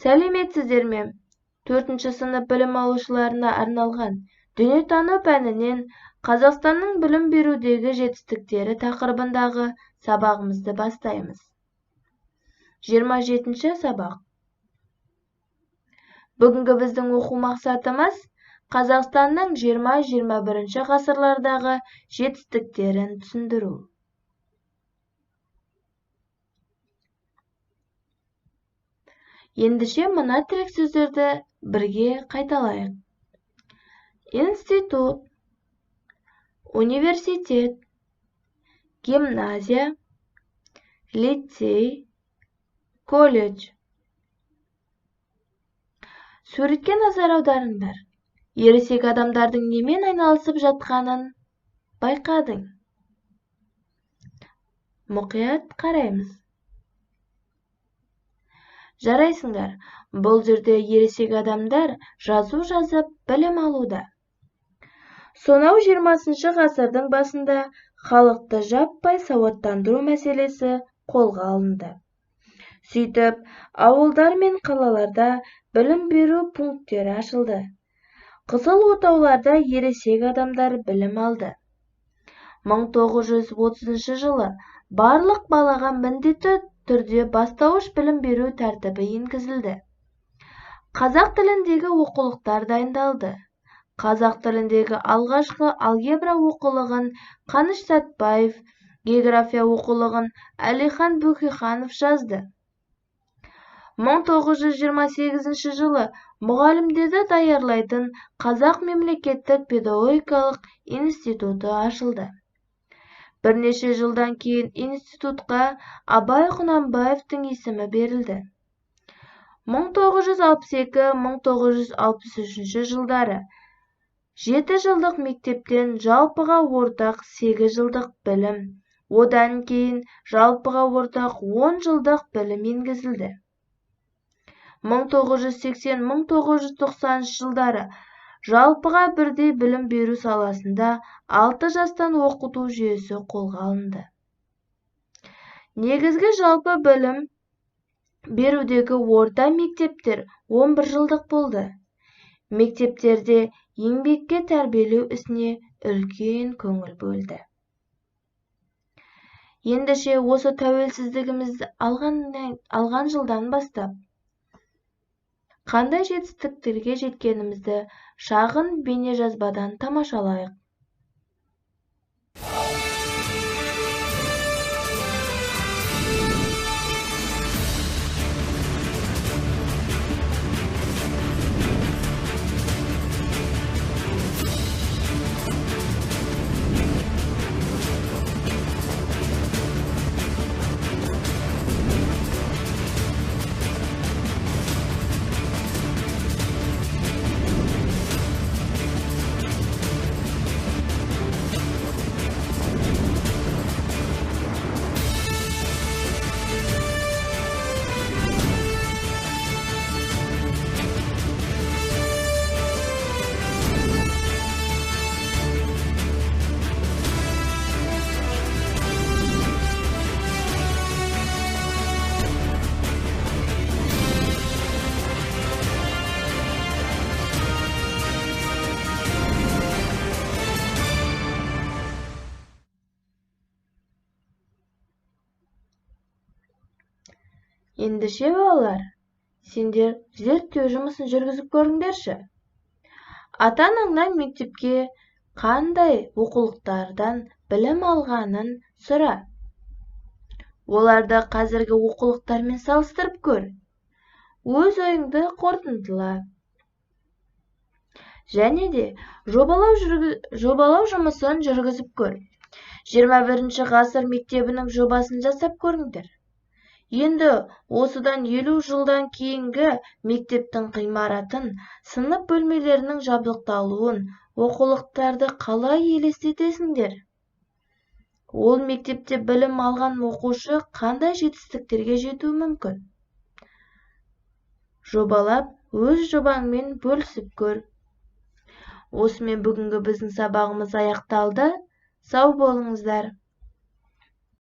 Сәлеметсіздер ме? 4-ші сынып білім алушыларына арналған дүниетану пәнінен Қазақстанның білім берудегі жетістіктері тақырыбындағы сабағымызды бастаймыз. 27-ші сабақ. Бүгінгі біздің оқу мақсатымыз Қазақстанның 20-21 ғасырлардағы жетістіктерін түсіндіру. Ендеше мына тірек сөздерді бірге қайталайық. Институт, университет, гимназия, лицей, колледж. Суретке назар аударыңдар. Ересек адамдардың немен айналысып жатқанын байқадың. Мұқият қараймыз. Жарайсыңдар, бұл жерде ересек адамдар жазу жазып білім алуда. Сонау 20-шы ғасырдың басында халықты жаппай сауаттандыру мәселесі қолға алынды. Сөйтіп, ауылдар мен қалаларда білім беру пункттері ашылды. Қызыл отауларда ересек адамдар білім алды. 1930 жылы барлық балаға міндетті түрде бастауыш білім беру тәртібі енгізілді. Қазақ тіліндегі оқулықтар дайындалды. Қазақ тіліндегі алғашқы алгебра оқулығын Қаныш Сәтбаев, география оқулығын Әлихан Бөкейханов жазды. 1928 жылы мұғалімдерді даярлайтын Қазақ мемлекеттік педагогикалық институты ашылды. Бірнеше жылдан кейін институтқа Абай Құнанбаевтың есімі берілді. 1962-1963 жылдары 7 жылдық мектептен жалпыға ортақ 8 жылдық білім, одан кейін жалпыға ортақ 10 жылдық білім енгізілді. 1980-1990 жылдары жалпыға бірдей білім беру саласында 6 жастан оқыту жүйесі қолға алынды. Негізгі жалпы білім берудегі орта мектептер 11 жылдық болды. Мектептерде еңбекке тәрбиелеу ісіне үлкен көңіл бөлді. Ендеше осы тәуелсіздігімізді алған жылдан бастап қандай жетістіктерге жеткенімізді шағын бейнежазбадан тамашалайық. Ендеше балалар, сендер зерттеу жұмысын жүргізіп көріңдерші. Ата-анаңнан мектепке қандай оқулықтардан білім алғанын сұра. Оларды қазіргі оқулықтармен салыстырып көр. Өз ойыңды қорытындыла. Және де жобалау жұмысын жүргізіп көр. 21-ші ғасыр мектебінің жобасын жасап көріңдер. Енді осыдан 50 жылдан кейінгі мектептің ғимаратын, сынып бөлмелерінің жабдықталуын, оқулықтарды қалай елестетесіңдер? Ол мектепте білім алған оқушы қандай жетістіктерге жетуі мүмкін? Жобалап, өз жобаңмен бөлісіп көр. Осымен бүгінгі біздің сабағымыз аяқталды. Сау болыңыздар.